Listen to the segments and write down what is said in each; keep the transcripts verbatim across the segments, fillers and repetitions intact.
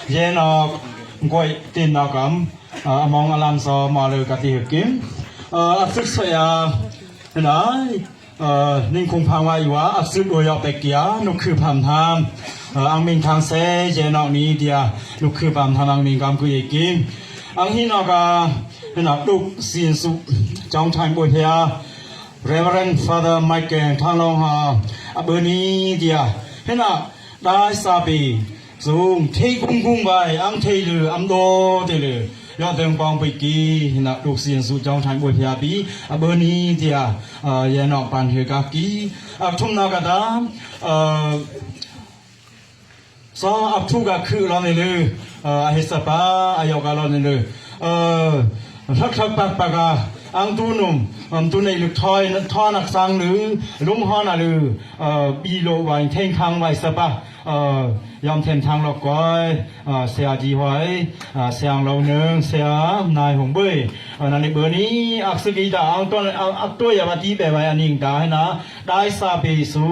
Ye nŏk, ngoi tin nŏk am, a, among alam so mawle kati hơkim. A, a sŭk soi a, nai, a, ning kung phang wa iwa, a sŭk do yŏk pek kia, nuk khư pham tham. A, ang ming thang se, ye nŏk ni dia, nuk khư pham tham ang ming kam ku ye kim. Ang hi nŏk a, hi nŏk duk sin su, chong thang boi hia. Reverend Father Michael Thang Long ha, a bơ ni dia, hi nŏk, dai sa pi, Sung thei gung gung bai, ang thei lư, am đô thei lư. Yŏ dơ̆ng pong pui ki, năk duk sien su chong thang bui phia pi, a bơ ni tia, a, ye nŏk pan hư kaki. A thum nŏk kata, a, so ap thu kak khư lon ni lư, a, a hê sa pa, a yŏk ka lon ni lư. A, hlak hlak pak pak a, ang tu num, am tu nei lư thoi, thoi năk sang lư, lŭng hon a lư, a, bi lo wai, theng khang wai sa pa. Ơ, yom them thang lok koi, ơ, sia ji hoi, ơ, siang lo nơng, sia nai hong bơi. Ơ, nani bơ ni, ak sơ ki ta, ang tuan, ang, ak tuai ya ba ti be bai aning ta, hena, dai sa pe su,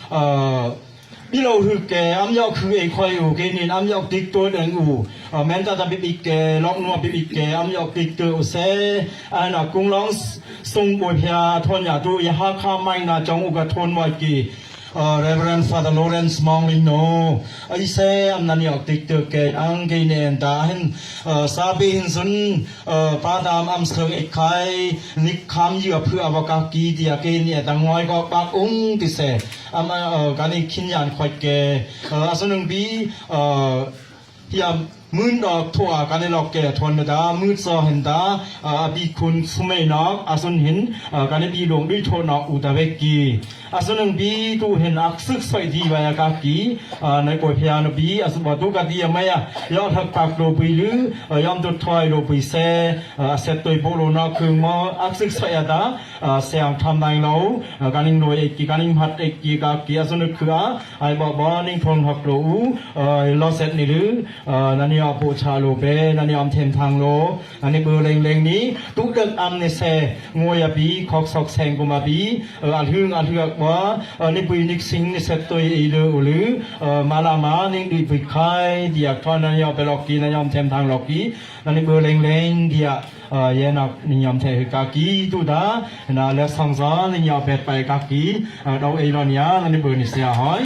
ơ, bi lo hư ke, am yok hư e khoi u, ke nin am yok tik tuai deng u. Ơ, men ta ta bip ik ke, lok nua bip ik ke, am yok tik tuai u se, ana kung long s-, sung boi phia, thon ya tu, ya ha kha mai na chong u ka thon wai ki. Ơ, Reverend Father Lawrence Mong Ling No, ơ, i se am nani ok tik tơ ke ang ke ne en ta hin, ơ, sa bi hin sun, ơ, pa dam am sơ ek khai, nik kham yu a phu a wa kaki tia ke ne ta ngoi kok bak ung ti se. Am, ơ, kani khin yan khoi ke, ơ, a sun nung bi, ơ, Hiam, mưn dok thua kani lok ke thon ta, mưn so hen ta, a, a bi khun sumei nok, a sun hin, a, kani bi long dui thon nok u ta wek ki. A sun nung bi tu hen ak suk soi di wai a kaki, a, nai koi phia no bi, a sun ba tu ka di a mai a, yom thak pak lo pui lư, a, yom tu thoi lo pui se, a, set toi po lo nok khung mo, ak suk soi a ta, a, siang tham nai lo, a, kaning noi ek ki, kaning mhat ek ki, kaki, a sun nung khua, Ai bok bok ning thong hok lo u, ơ, lo set ni lư, ơ, nani a po cha lo pe, nani am them thang lo, nani bơ leng leng ni, tu dek am ni se, ngoi a pi, khok sok seng kum a pi, ơ, a lhưng, a lhưng bơ, ơ, ni pui nik sing ni set toi i lư u lư, ơ, ma la ma, ning dui pui khai, diak thon nani a pe lok ki, nani am them thang lok ki, nani bơ leng leng, diak, Ơ, ye năk ni nhom the kaki tu ta, na lek song so ni nhom pet pai kaki, ơ, dau ei lo nia, na ni bơ ni sia hoi.